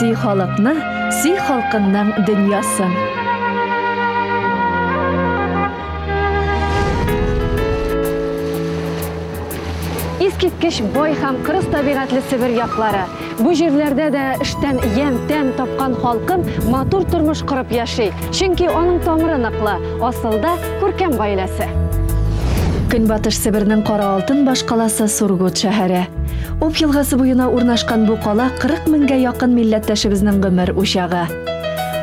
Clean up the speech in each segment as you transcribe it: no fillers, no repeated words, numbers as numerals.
Сөй халыкны, сөй халкыңның дөньясын. Искиткеч бай һәм кырыс табигатьле Себер яклары. Бу җирләрдә дә эштән ямь, тәм тапкан халкым матур тормыш корып яши. Чөнки аның тамыры ныклы, асылда күркәм гаиләсе. Көнбатыш Себернең кара алтын башкаласы Сургут шәһәре. Об елгасы буена урнашкан бу кала 40 меңгә якын милләттәшебезнең гомер учагы.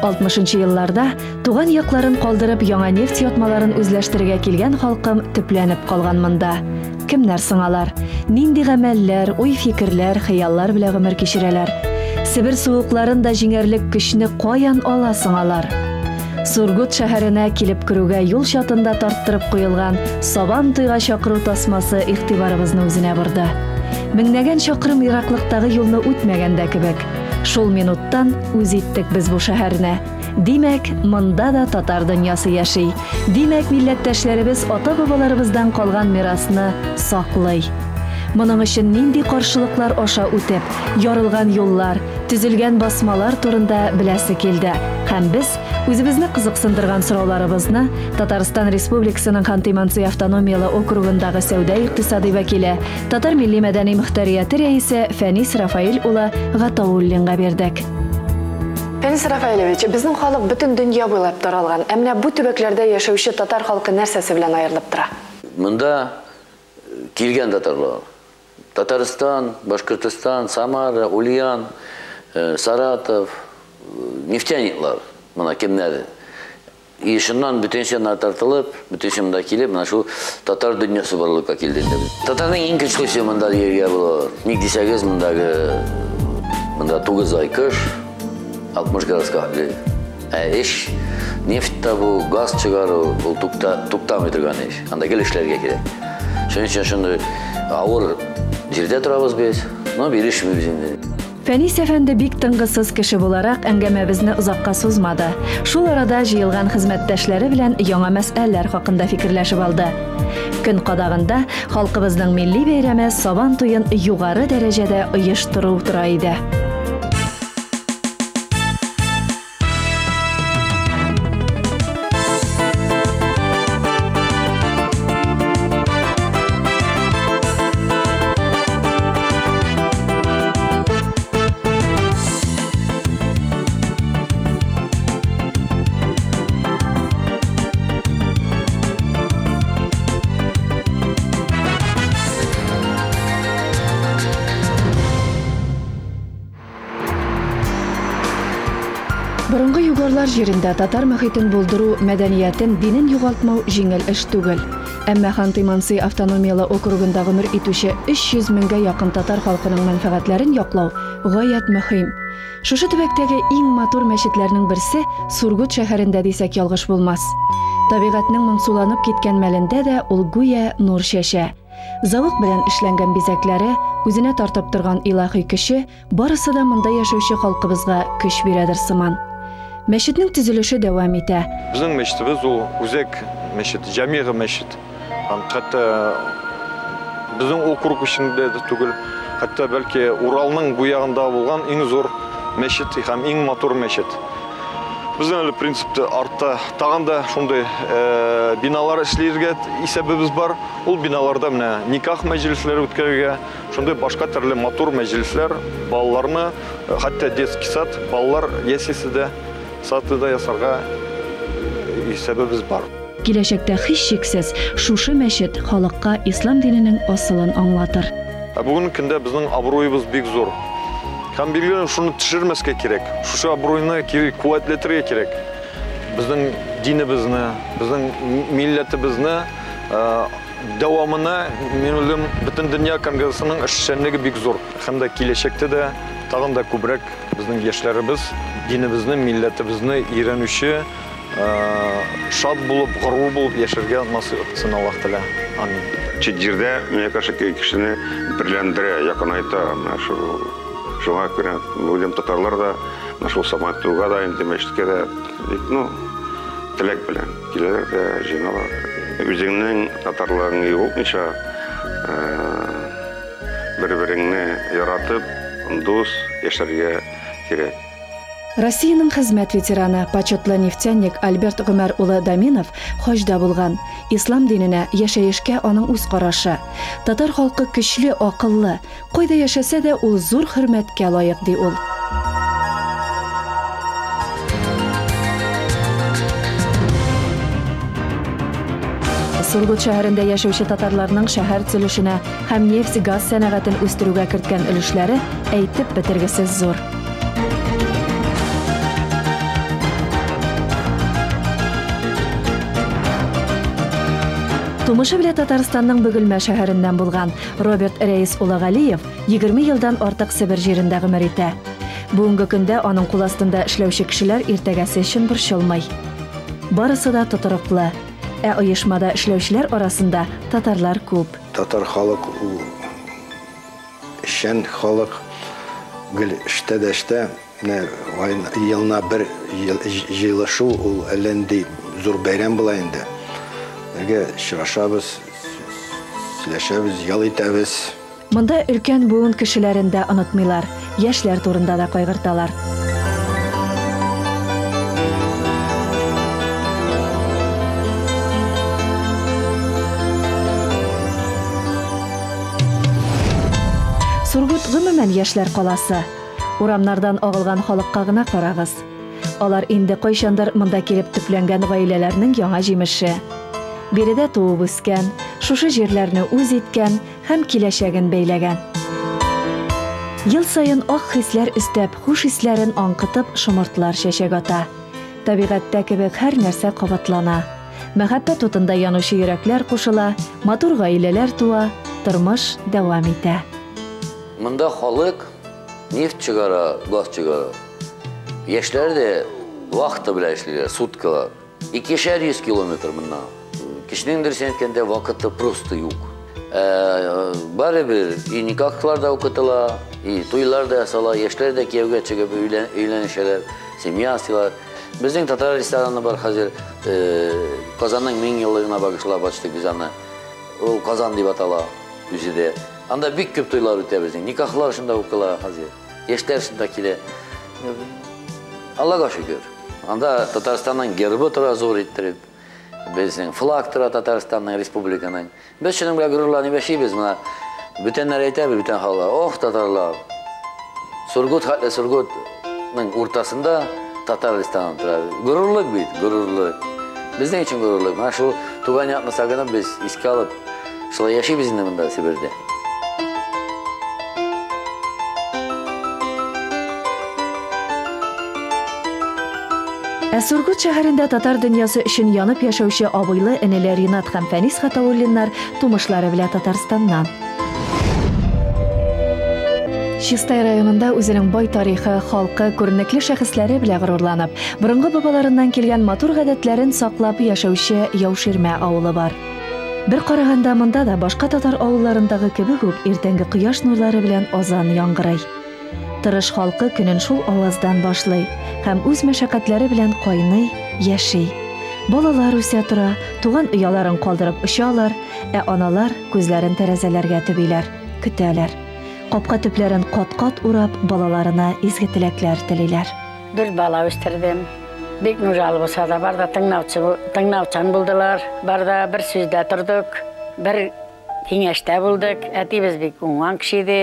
60 елларда туган якларын калдырып яңа нефть ятмаларын үзләштерергә килгән халкым төпләнеп калган монда. Кемнәр соң алар? Нинди гамәлләр, уй-фикерләр, хыяллар белән гомер кичерәләр? Себер суыкларын да җиңәрлек көчне каян ала соң алар? Сургут шәһәренә килеп керүгә юл чатында тарттырып куелган Сабан туйга чакыру тасмасы игътибарыбызны үзенә борды. Меңнәгән чакрым ераклыктагы юлны үтмәгән дә кебек. Шул минуттан үз иттек без бу шәһәрне. Димәк, монда да татар дөньясы яши. Димәк, милләттәшләребез ата-бабаларыбыздан калган мирасны саклый. Моның өчен нинди каршылыклар аша үтеп, ярылган юллар, төзелгән басмалар турында беләсе килде. Һәм без үзебезне кызыксындырган сорауларыбызны Татарстан Республикасының Ханты-Мансый автономияле округындагы сәүдә-икътисадый вәкиле, Татар милли-мәдәни мөхтәрияте рәисе Фәнис Рафаэль улы Гатауллинга бирдек. Фәнис Рафаэлевич, безнең халык бөтен дөнья буйлап таралган. Ә менә бу төбәкләрдә яшәүче татар халкы нәрсәсе белән аерылып тора? Монда килгән татарлар. Татарстан, Башкортостан, Самара, Ульян, Саратов, нефтяниклар, менә кемнәр. И шуннан бөтенесе янына тартылып, бөтенесе монда килеп, менә шул татар дөньясы барлыкка килде инде. Татарның иң көчлесе монда дияргә була. Ник дисәгез, мондагы монда 9 ай кыш, 60 градуска хәтле. Ә эш нефть табу, газ чыгару, ул туктамый торган эш. Анда гел эшләргә кирәк. Шуның өчен шундый авыр җирдә торабыз без, но бирешмибез инде. Фәнис әфәнде бик тынгысыз кеше буларак, әңгәмәбезне озакка сузмады. Шул арада җыелган хезмәттәшләре белән яңа мәсьәләләр хакында фикерләшеп алды. Көн кадагында халкыбызның милли бәйрәме Сабан туен югары дәрәҗәдә оештыру тора иде. Борынгы югарлар җирендә татар мөхитен булдыру, мәдәниятен, динен югалтмау җиңел эш түгел. Әмма Ханты-Мансый автономияле округында гомер итүче 300 меңгә якын татар халкының мәнфәгатьләрен яклау гаять мөһим. Шушы төбәктәге иң матур мәчетләрнең берсе Сургут шәһәрендә дисәк ялгыш булмас. Табигатьнең моңсуланып киткән мәлендә дә ул гүя нур чәчә. Зәвык белән эшләнгән бизәкләре, үзенә тартып торган илаһи көче барысы да монда яшәүче халкыбызга көч бирәдер сыман. Мәчетнең төзелеше дәвам итә. Безнең мәчетебез ул үзәк мәчет, җәмигъ мәчет. Һәм хәтта безнең округ эчендә дә түгел, хәтта бәлки Уралның бу ягында булган иң зур мәчет һәм иң матур мәчет. Безнең әле принципта артта тагын да шундый биналар эшләргә исәбебез бар. Ул биналарда менә никах мәҗлесләре үткәрергә, шундый башка төрле матур мәҗлесләр, балаларны, хәтта детский сад, балалар яслисе дә, сады да ясарга исәбебез бар. Киләчәктә һичшиксез шушы мәчет халыкка ислам диненең асылын аңлатыр. Ә бүгенге көндә безнең абруебыз бик зур. Һәм билгеле шуны төшермәскә кирәк. Шушы абруйны кире куәтләтергә кирәк. Безнең динебезне, безнең милләтебезне дәвамына, мин уйлыйм, бөтен дөнья конгрессының эшчәнлеге бик зур. Һәм дә киләчәктә дә тагын да күбрәк безнең яшьләребез динебезне, милләтебезне өйрәнүче, шат булып, горур булып яшәргә насыйп итсен Аллаһ Тәгалә. Амин. Чит җирдә, миңа каршы кешене берләндерә, якынайта. Менә шул шуңа күрә уйлыйм, татарлар да менә шул Сабантуйга да инде мәчеткә дә бик, ну, теләк белән киләләр дә җыйналар. Үзеңнең татарларыңны югалтмыйча, бер-береңне яратып, дус яшәргә кирәк. Россиянең хезмәт ветераны, почетлы нефтяник Альберт Гомәр улы Даминов хаҗда булган. Ислам диненә, яшәешкә аның үз карашы. Татар халкы көчле, акыллы. Кайда яшәсә дә, ул зур хөрмәткә лаек, ди ул. Сургут шәһәрендә яшәүче татарларның шәһәр төзелешенә һәм нефть-газ сәнәгатен үстерүгә керткән өлешләре әйтеп бетергесез зур. Тумышы белән Татарстанның Бөгелмә шәһәреннән булган Роберт Рәис улы Галиев 20 елдан артык Себер җирендә гомер итә. Бүгенге көндә аның кул астында эшләүче кешеләр иртәгәсе өчен борчылмый. Барысы да тотрыклы. Ә оешмада эшләүчеләр арасында татарлар күп. Татар халык ул эшчән халык, гел эштә дә эштә. Менә елына бер җыелышу ул әллә нинди зур бәйрәм була инде. Бергә очрашабыз, сөйләшәбез, ял итәбез. Монда өлкән буын кешеләрен дә онытмыйлар, яшьләр турында да кайгырталар. Сургут гомумән яшьләр каласы. Урамнардан агылган халыкка гына карагыз. Алар инде кайчандыр монда килеп төпләнгән гаиләләрнең яңа җимеше. Биредә туып үскән, шушы җирләрне үз иткән һәм киләчәген бәйләгән. Ел саен ак хисләр өстәп, хуш исләрен аңкытып, шомыртлар чәчәк ата. Табигатьтә кебек һәр нәрсә кабатлана. Мәхәббәт утында янучы йөрәкләр кушыла, матур гаиләләр туа, тормыш дәвам итә. Монда халык нефть чыгара, газ чыгара. Яшьләр дә вахта белән эшлиләр, суткалар. 200 километр моннан. Кешенең дөресен әйткәндә вакыты просто юк. Барыбер и никахлар да укытыла, и туйлар да ясала, яшьләр дә кияүгә чыгып өйләнешәләр, семья асыйлар. Безнең татар рестораны бар хәзер, Казанның 1000 еллыгына багышлап ачтык без аны. Ул Казан дип атала үзе дә. Анда бик күп туйлар үтә безнең. Никахлар шунда укыла хәзер. Яшьләр шунда килә. Аллага шөкер. Анда Татарстанның гербы тора зур иттереп. Безнең флаг тора Татарстанның, республиканың. Без шуның белән горурланып яшибез. Менә бүтәннәр әйтә, бүтән халыклар. Ох, татарлар. Сургут хәтле Сургутның уртасында татар рестораны тора. Горурлык бит, горурлык. Безнең өчен горурлык. Менә шул туган якны сагынып без искә алып шулай яшибез инде монда Себердә. Ә Сургут шәһәрендә татар дөньясы өчен янып яшәүче абыйлы энеле Ринат һәм Фәнис Гатауллиннар тумышлары белән Татарстаннан. Чистай районында үзенең бай тарихы, халкы, күренекле шәхесләре белән горурланып, борынгы бабаларыннан килгән матур гадәтләрен саклап яшәүче Яуширмә авылы бар. Бер караганда монда да башка татар авылларындагы кебек үк иртәнге кояш нурлары белән азан яңгырый. Тырыш халкы көнен шул аваздан башлый һәм үз мәшәкатьләре белән кайный, яши. Балалар үсә тора, туган ояларын калдырып очалар, ә аналар күзләрен тәрәзәләргә төбиләр, көтәләр. Капка төпләрен кат-кат урап, балаларына изге теләкләр телиләр. Дүрт бала үстердем. Бик нужалы булса да, бар да тыңлаучан булдылар, бар да бер сүздә тордык, бер киңәштә булдык. Әтибез бик уңган кеше иде.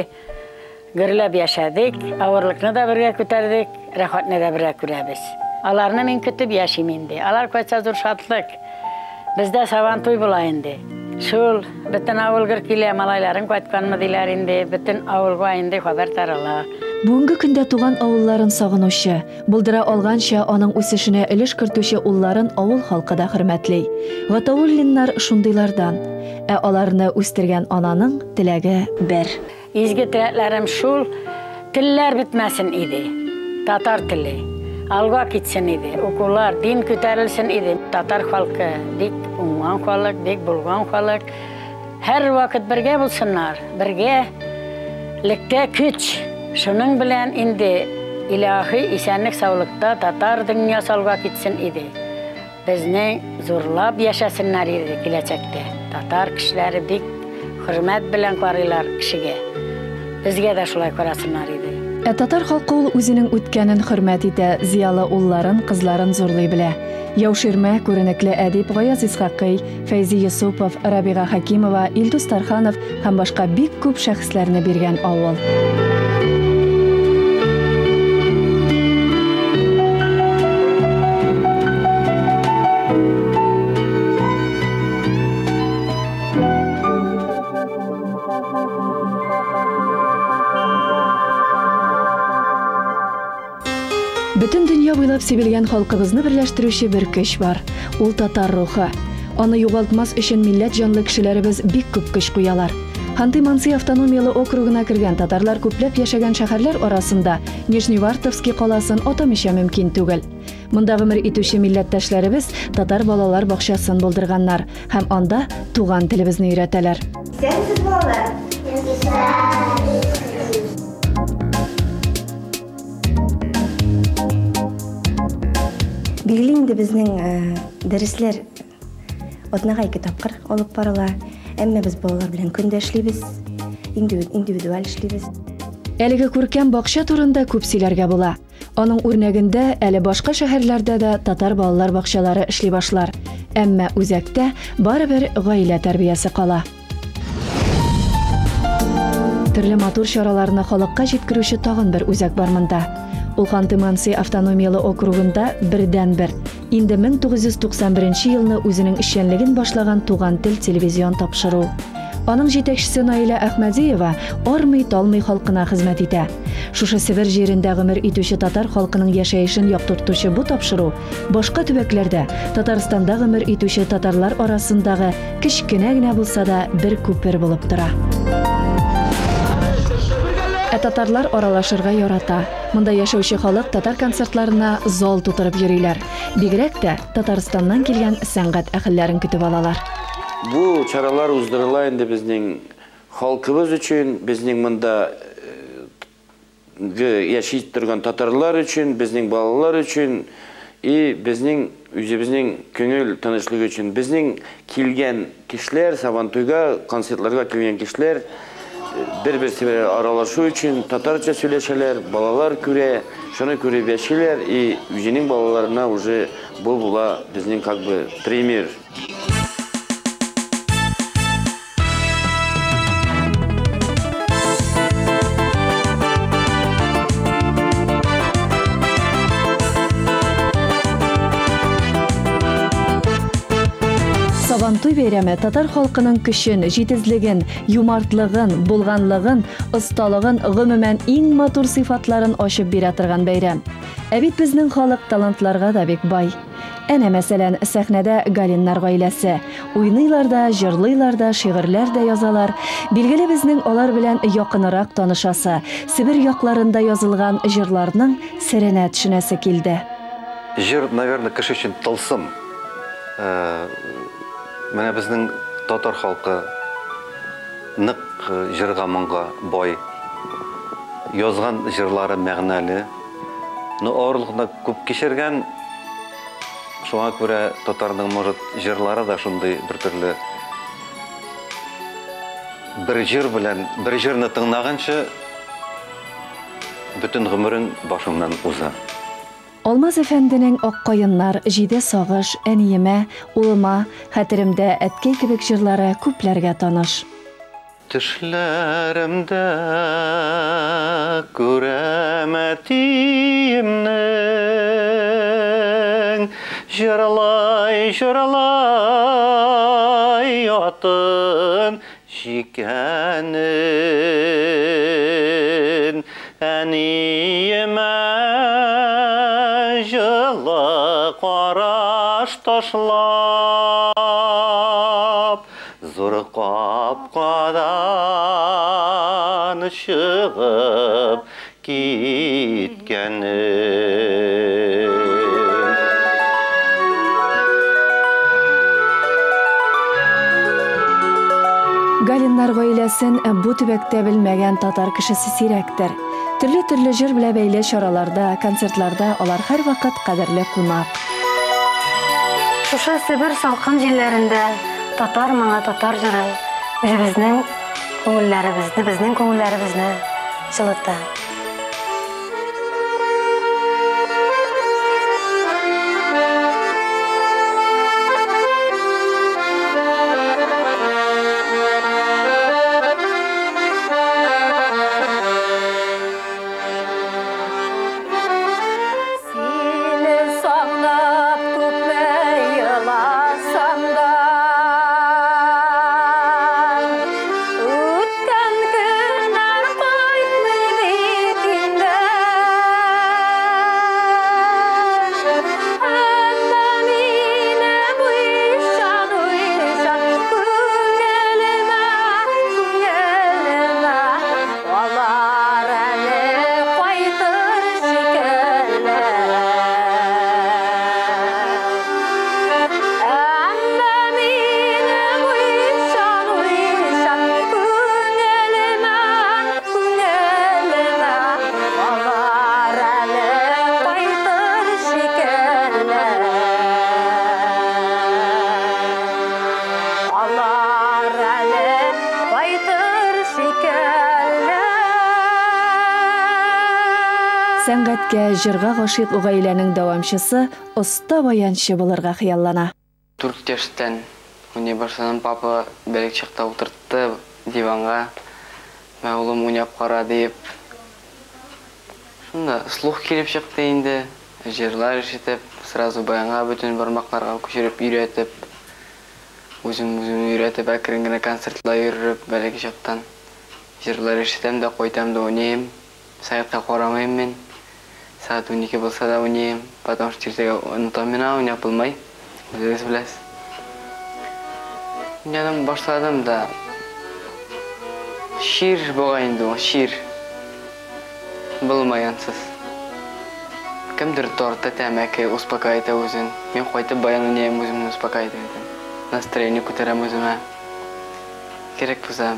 Гөрләп яшәдек, авырлыкны да бергә күтәрдек, рәхәтне дә бергә күрәбез. Аларны мин көтеп яшим инде. Алар кайтса зур шатлык. Бездә сабан туй була инде. Шул бөтен авыл гөр килә, малайларың кайтканмы диләр инде, бөтен авылга инде хәбәр тарала. Бүгенге көндә туган авылларын сагынучы, булдыра алганча аның үсешенә өлеш кертүче улларын авыл халкы да хөрмәтли. Гатауллиннар шундыйлардан. Ә аларны үстергән ананың теләге бер. Изге теләкләрем шул, телләр бетмәсен иде. Татар теле алга китсен иде. Укулар, дин күтәрелсен иде. Татар халкы бик уңган халык, бик булган халык. Һәр вакыт бергә булсыннар. Бергә лектә көч. Шуның белән инде илаһи исәнлек саулыкта татар дөньясы алга китсен иде. Безне зурлап яшәсеннәр иде киләчәктә. Татар кешеләре бик хөрмәт белән карыйлар кешегә. Безгә дә шулай карасыннар иде. Ә татар халкы ул үзенең үткәнен хөрмәт итә, зыялы улларын, кызларын зурлый белә. Яуширмә, күренекле әдип Гаяз Исхакый, Фәйзи Йосыпов, Рабига Хәкимова, Илдус Тарханов һәм башка бик күп шәхесләрне биргән авыл. Бөтен дөнья буйлап сибелгән халкыбызны берләштерүче бер көч бар. Ул татар рухы. Аны югалтмас өчен милләт җанлы кешеләребез бик күп көч куялар. Ханты-Манси автономияле округына кергән татарлар күпләп яшәгән шәһәрләр арасында Нижневартовский каласын атамыйча мөмкин түгел. Монда гомер итүче милләттәшләребез татар балалар бакчасын булдырганнар һәм анда туган телебезне өйрәтәләр. Исәнмесез, балалар! Билгеле инде безнең дәресләр атнага ике тапкыр алып барыла. Әмма без балалар белән көндә эшлибез, индивидуаль эшлибез. Әлеге күркәм бакча турында күп сөйләргә була. Аның үрнәгендә әле башка шәһәрләрдә дә татар балалар бакчалары эшли башлар. Әмма үзәктә барыбер гаилә тәрбиясе кала. Төрле матур чараларны халыкка җиткерүче тагын бер үзәк бар монда. Ул Ханты-Манси автономияле округында бердәнбер. Инде 1991 елны үзенең эшчәнлеген башлаган Туган тел телевизион тапшыру. Аның җитәкчесе Наилә Әхмәдиева армый-талмый халкына хезмәт итә. Шушы Себер җирендә гомер итүче татар халкының яшәешен яктыртучы бу тапшыру башка төбәкләрдә Татарстанда гомер итүче татарлар арасындагы кечкенә генә булса да бер күпер булып тора. Ә татарлар аралашырга ярата. Монда яшәүче халык татар концертларына зал тутырып йөриләр. Бигрәк тә Татарстаннан килгән сәнгать әһелләрен көтеп алалар. Бу чаралар уздырыла инде безнең халкыбыз өчен, безнең монда яши торган татарлар өчен, безнең балалар өчен и безнең үзебезнең күңел тынычлыгы өчен. Безнең килгән кешеләр, Сабантуйга, концертларга килгән кешеләр бер-берсе белән аралашу өчен татарча сөйләшәләр, балалар күрә, шуны күреп яшиләр и үзенең балаларына уже бу була безнең как бы пример. Сабантуй бәйрәме татар халкының көчен, җитезлеген, юмартлыгын, булганлыгын, осталыгын, гомумән иң матур сыйфатларын ачып бирә торган бәйрәм. Ә бит безнең халык талантларга да бик бай. Әнә, мәсәлән, сәхнәдә Галиннар гаиләсе. Уйныйлар да, җырлыйлар да, шигырьләр дә язалар. Билгеле безнең алар белән якынрак танышасы, Себер якларында язылган җырларның серенә төшенәсе килде. Җыр, наверное, кеше өчен тылсым. Менә безнең татар халкы нык җырга моңга бай. Язган җырлары мәгънәле. Но авырлыкны күп кичергән. Шуңа күрә татарның, может, җырлары да шундый бер төрле. Бер җыр белән, бер җырны тыңлаганчы бөтен гомерең башыңнан уза. Алмаз әфәнденең Ак каеннар, Җиде сагыш, Әниемә, Улыма, Хәтеремдә әткәй кебек җырлары күпләргә таныш. Төшләремдә күрәм әтиемнең, җырлай, җырлай атын җикәнен. Әниемә җылы караш ташлап, зур капкадан чыгып киткәнен. Галиннар гаиләсен бу төбәктә белмәгән татар кешесе сирәктер. Төрле-төрле җыр белән бәйле чараларда, концертларда алар һәрвакыт кадерле кунак. Шушы Себер салкын җилләрендә татар моңы, татар җыры үзебезнең күңелләребезне, безнең күңелләребезне җылыта. Сәнгатькә, җырга гашыйк гаиләнең дәвамчысы оста баянчы булырга хыяллана. 4 яшьтән уйный башладым. Папа бәләкәй чакта утыртты диванга. Мә, улым, уйнап кара дип. Шунда слух килеп чыкты инде. Җырлар ишетеп, сразу баянга бөтен бармакларга күчереп өйрәтеп, үзем үземне өйрәтеп, әкрен генә концертлар йөреп, бәләкәй чактан җырлар ишетәм дә кайтам да уйныйм. Сәгатькә карамыйм мин. Сәгать 12 булса да уйныйм, потому что иртәгә онытам мин аны, уйнап булмый. Үзегез беләсез. Уйнадым, башладым да. Чир бугай инде ул, чир. Булмый ансыз. Кемдер тарта тәмәке, успокаивает үзен. Мин кайтып баян уйныйм, үземне успокаивать итәм. Настроение күтәрәм үземә. Кирәк булса,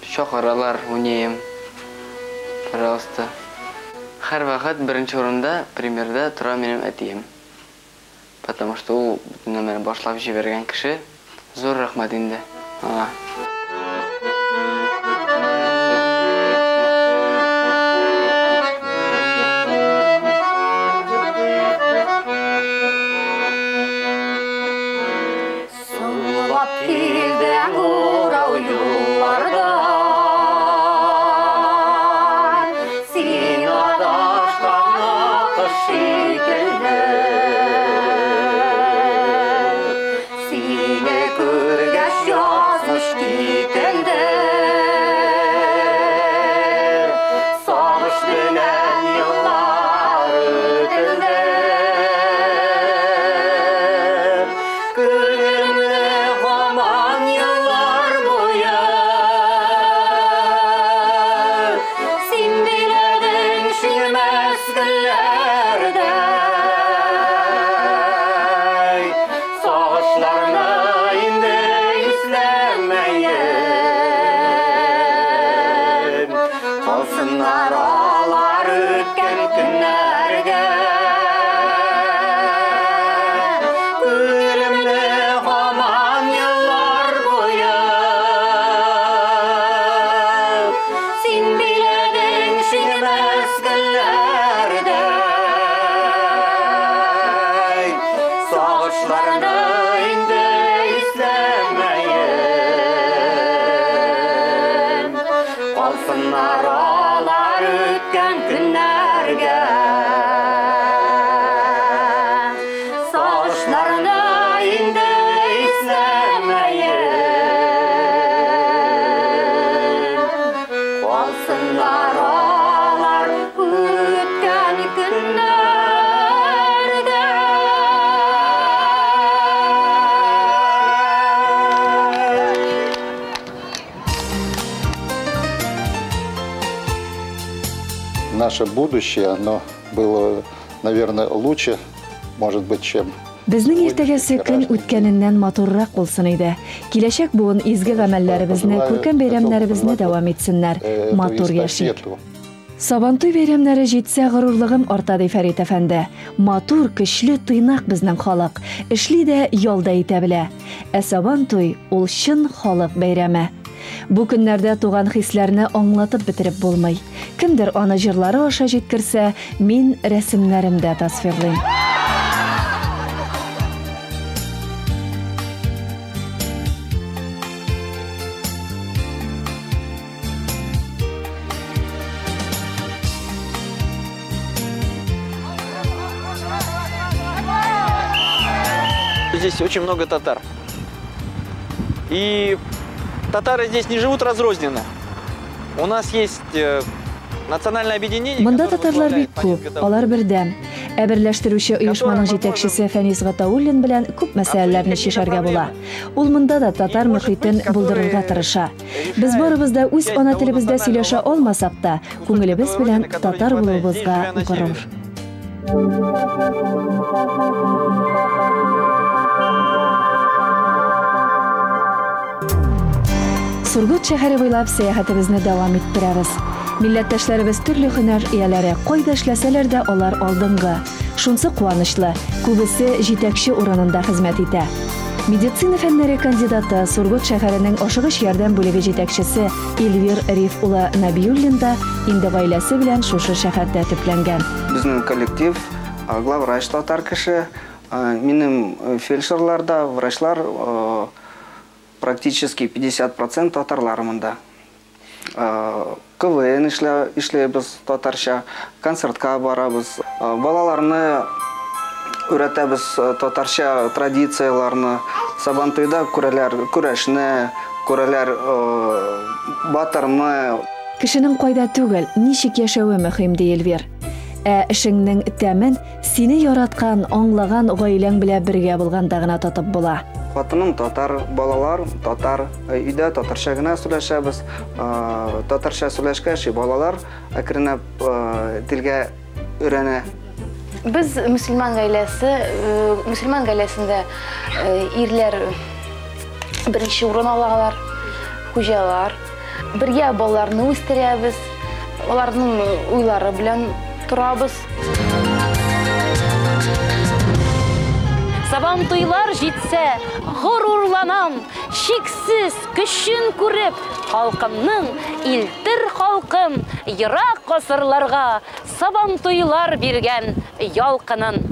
чакыралар, уйныйм. Пожалуйста. Һәрвакыт беренче урында, примерда тора минем әтием. Потому что ул бөтен нәмәне башлап җибәргән кеше. Зур рәхмәт инде аңа. Соңлап килдең урау юллардан, син адашкан аккош шикелле. Сине күргәч язмыш кителде. Сагыш белән еллар үтелде. Күңелемне һаман еллар буе син биләдең ширмәс гөлләрдәй. Сагышларны инде исләмәем. Калсыннар алар үткән көннәргә. Күңелемне һаман еллар буе син биләдең ширмәс гөлләрдәй. Сагышларны инде исләмәем. Калсыннар алар үткән көннәргә. Сагышларны инде исләмәем. Калсыннар алар үткән көннәргә. Наше будущее, оно было, наверное, лучше, может быть, чем Безнең иртәгәсе көн үткәненнән матуррак булсын иде. Киләчәк буын изге гамәлләребезне, күркәм бәйрәмнәребезне дәвам итсеннәр. эту Матур яшик. эстафету. Сабантуй бәйрәмнәре җитсә горурлыгым арта, ди Фәрит әфәнде. Матур, көчле, тыйнак безнең халык. Эшли дә, ял да итә белә. Ә Сабантуй ул чын халык бәйрәме. Бу көннәрдә туган хисләрне аңлатып бетереп булмый. Кемдер аны җырлары аша җиткерсә, мин рәсемнәремдә тасвирлыйм. Здесь очень много татар. И татары здесь не живут разрозненно. У нас есть национальное объединение, Монда которое татарлар бик возглавляет Фанис күп, Гатауллин. алар бердәм. Ә берләштерүче оешманың җитәкчесе Фәнис Гатауллин белән күп мәсьәләләрне чишәргә була. Ул монда да татар мөхитен булдырырга тырыша. Без барыбыз да үз ана телебездә сөйләшә алмасак та, күңелебез белән татар булуыбызга горур. Сургут шәһәре буйлап сәяхәтебезне дәвам иттерәбез. Милләттәшләребез төрле һөнәр ияләре, кайда эшләсәләр дә алар алдынгы. Шунсы куанычлы, күбесе җитәкче урынында хезмәт итә. Медицина фәннәре кандидаты, Сургут шәһәренең ашыгыч ярдәм бүлеге җитәкчесе Эльвир Риф улы Нәбиуллин да инде гаиләсе белән шушы шәһәрдә төпләнгән. Безнең коллектив, главврач татар кеше, минем фельдшерлар да, врачлар практически 50% татарлар монда. КВН эшләйбез татарча, концертка барабыз. Балаларны өйрәтәбез татарча традицияләрне. Сабантуйда күрәләр көрәшне, күрәләр батырны. Кешенең кайда түгел, ничек яшәве мөһим, ди Эльвир. Ә эшеңнең тәмен сине яраткан, аңлаган гаиләң белән бергә булганда гына татып була. Хатыным татар, балалар татар, өйдә татарча гына сөйләшәбез. Татарча сөйләшкәч, балалар әкренләп телгә өйрәнә. Без мөселман гаиләсе, мөселман гаиләсендә ирләр беренче урын алалар, хуҗалар. Бергә балаларны үстерәбез, аларның уйлары белән торабыз. Сабантуйлар җитсә, горурланам, чиксез көчен күреп, халкымның илтер халкым ерак гасырларга Сабантуйлар биргән ялкынын.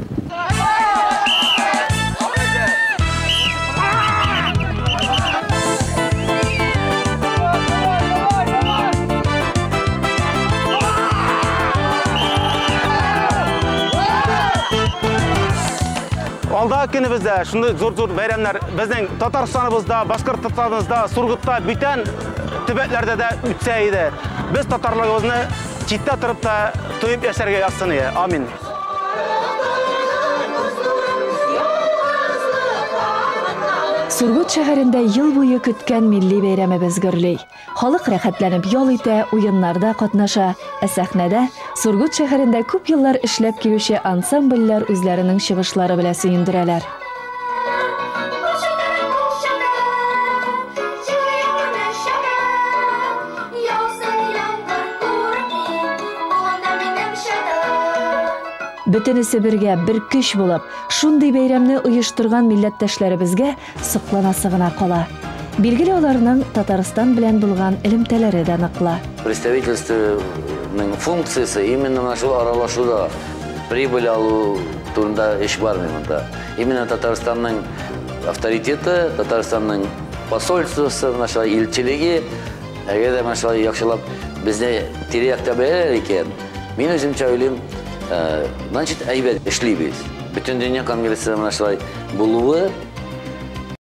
Алда көнебездә шундый зур-зур бәйрәмнәр безнең Татарстаныбызда, Башкортстаныбызда, Сургутта, бүтән төбәкләрдә дә үтсә иде. Без татарлыгыбызны читтә торып та тоеп яшәргә язсын иде. Амин. Сургут шәһәрендә ел буе көткән милли бәйрәмебез гөрли. Халык рәхәтләнеп ял итә, уеннарда катнаша, ә сәхнәдә Сургут шәһәрендә күп еллар эшләп килүче ансамбльләр үзләренең чыгышлары белән сөендерәләр. Бөтенесе бергә бер көч булып, шундый бәйрәмне оештырган милләттәшләребезгә сокланасы гына кала. Билгеле, аларның Татарстан белән булган элемтәләре дә ныклы. Представительствоның функциясе именно менә шул аралашуда, прибыль алу турында эш бармый монда. Именно Татарстанның авторитеты, Татарстанның посольствосы, менә шулай илчелеге, әгәр дә менә шулай яхшылап безне тирә-якта беләләр икән, мин үземчә уйлыйм, значит, әйбәт эшлибез. Бөтендөнья конгрессы менә шулай булуы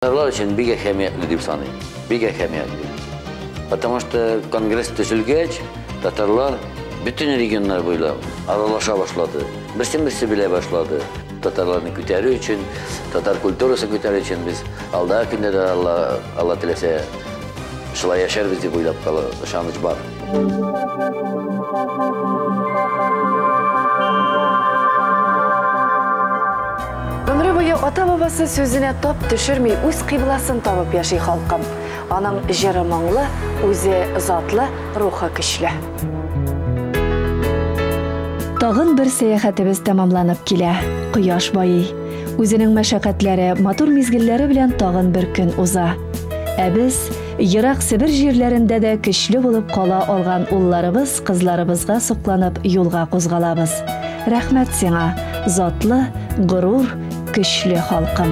татарлар өчен бик әһәмиятле дип саныйм. Бик әһәмиятле. Потому что конгресс төзелгәч, татарлар бөтен регионнар буйлап аралаша башлады. Берсен-берсе белә башлады. Татарларны күтәрү өчен, татар культурасын күтәрү өчен без алдагы көндә дә Алла, Алла теләсә шулай яшәрбез дип уйлап кала, ышаныч бар. Гомере буе ата-бабасы сүзенә тап төшерми, үз кыйбласын табып яши халкым. Аның җыры моңлы, үзе затлы, рухы көчле. Тагын бер сәяхәтебез тәмамланып килә. Кояш байый. Үзенең мәшәкатьләре, матур мизгелләре белән тагын бер көн уза. Ә без ерак Себер җирләрендә дә көчле булып кала алган улларыбыз, кызларыбызга сокланып юлга кузгалабыз. Рәхмәт сиңа, затлы, горур, көчле халкым.